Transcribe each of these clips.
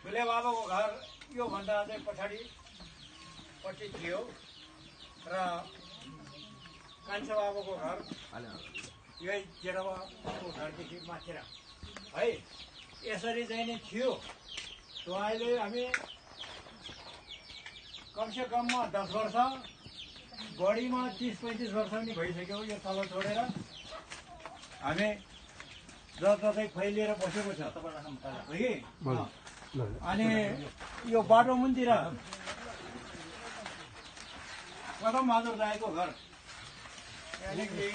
ठुले बाबाको घर योभन्दा चाहिँ पछाडिपट्टि थियो र कान्छो बाबाको घर यही जेठाबाको घरदेखि माथिर है यसरी चाहिँ नै थियो। त्यो अहिले हामी कमसे कममा 10 वर्ष बढीमा 30-35 वर्ष पनि भइसक्यो यो तल छोडेर हामी जतततै फैलिएर बसेको छ कि। अनि यो बाटो मुनतिर पदम बहादुर राईको घर यहाँदेखि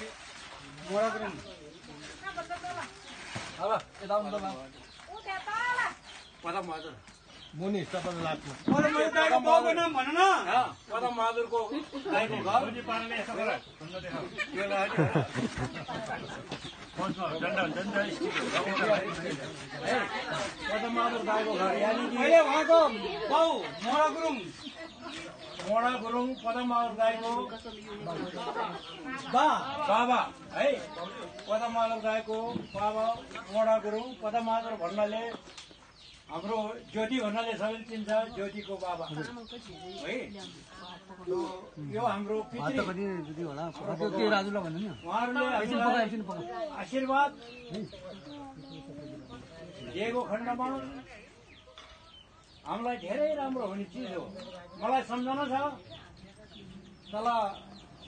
मोडाग्रुम पदम बहादुर मुनि तपाईँलाई लाग्छ पदम बहादुरको बाउको नाम भन न। पदम बहादुरको राईको घर पदम बहादुर राईको घर यहाँदेखि उहाँको बाउ मोडा गुरुङ पदम बहादुर राईको बाबा है। पदम बहादुर राईको बाबा मोडा गुरुङ पदम बहादुर भन्नाले हाम्रो ज्योति भन्नाले सबैले चिन्छ ज्योतिको बाबा है। यो हाम्रो आशीर्वाद दिएको खण्डमा हामीलाई धेरै राम्रो हुने चिज हो। मलाई सम्झना छ तल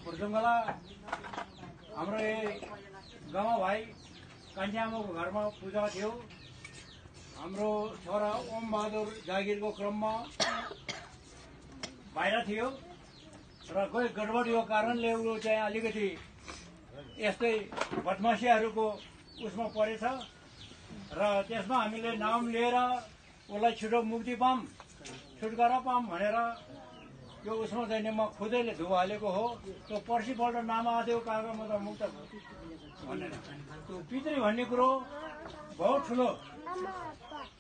फुर्जुङ्गला हाम्रो गाउँ भाइ कान्छी आमाको घरमा पूजा थियो। हाम्रो छोरा ओम बहादुर जागिरको क्रममा बाहिर थियो र कोही गडबडीको कारणले ऊ चाहिँ अलिकति यस्तै बदमासीहरूको उसमा परेछ र त्यसमा हामीले नाम लिएर उसलाई छिटो मुक्ति पाऊँ छुटकारा पाऊँ भनेर यो उसमा चाहिँ म खुदैले धुवा हालेको हो। त्यो पर्सिपल्ट नाम आएको कागजमा त मुक्त भनेर त्यो पितृ भन्ने कुरो बहुत ठुलो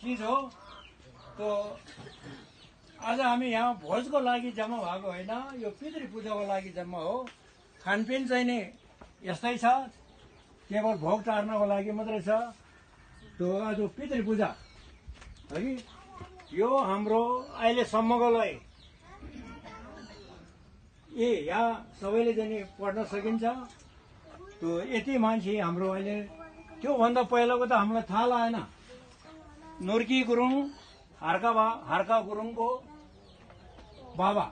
चिज हो। त्यो आज हामी यहाँ भोजको लागि जम्मा भएको होइन, यो पितृ पूजाको लागि जम्मा हो। खानपिन चाहिँ नि यस्तै छ, केवल भोग टार्नको लागि मात्रै छ। त्यो आज पितृ पूजा है कि यो हाम्रो अहिलेसम्मको लागि यहाँ सबैले चाहिँ पढ्न सकिन्छ। त्यो यति मान्छे हाम्रो अहिले, त्योभन्दा पहिलाको त हामीलाई थाहा लागेन। नुर्की गुरुङ हार्का गुरुङको बाबा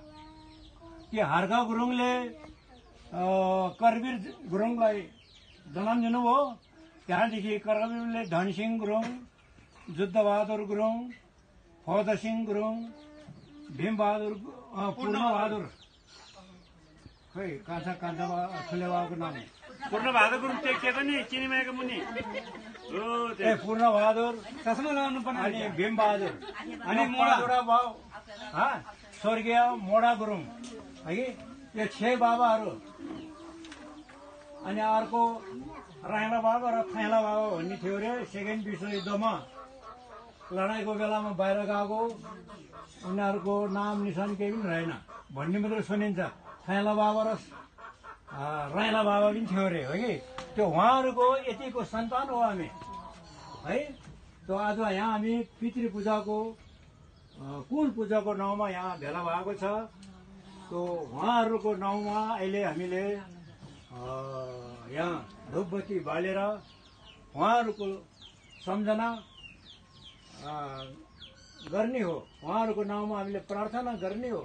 कि हार्का गुरुङले करवीर गुरुङलाई जन्म दिनुभयो। त्यहाँदेखि करवीरले धनसिंह गुरुङ, जुद्धबहादुर गुरुङ, फौदसिंह गुरुङ, भीमबहादुर, पूर्णबहादुर, खै कान्छा ठुले बाबाको नाम पूर्णबहादुर गुरुङ टेकिएको नि चिनिमाएको मुनि पूर्णबहादुर, चस्मा लगाउनु पर्ने, अनि भीमबहादुर, अनि मोडा बाबु स्वर्गीय मोडा गुरुङ है कि यो 6 बाबाहरू। अनि अर्को राइला बाबा र थाइला बाबा भन्ने थियो अरे। सेकेन्ड विश्वयुद्धमा लडाइँको बेलामा बाहिर गएको, उनीहरूको नाम निशान केही पनि रहेन भन्ने मात्रै सुनिन्छ। थाइला बाबा र राइला बाबा पनि थियो अरे हो कि। त्यो उहाँहरूको यतिको सन्तान हो हामी है। त्यो आज यहाँ हामी पितृ पूजाको कुल पूजाको नाउँमा यहाँ भेला भएको छ। त्यो उहाँहरूको नाउँमा अहिले हामीले यहाँ धूपबत्ती बालेर उहाँहरूको सम्झना गर्ने हो, उहाँहरूको नाउँमा हामीले प्रार्थना गर्ने हो।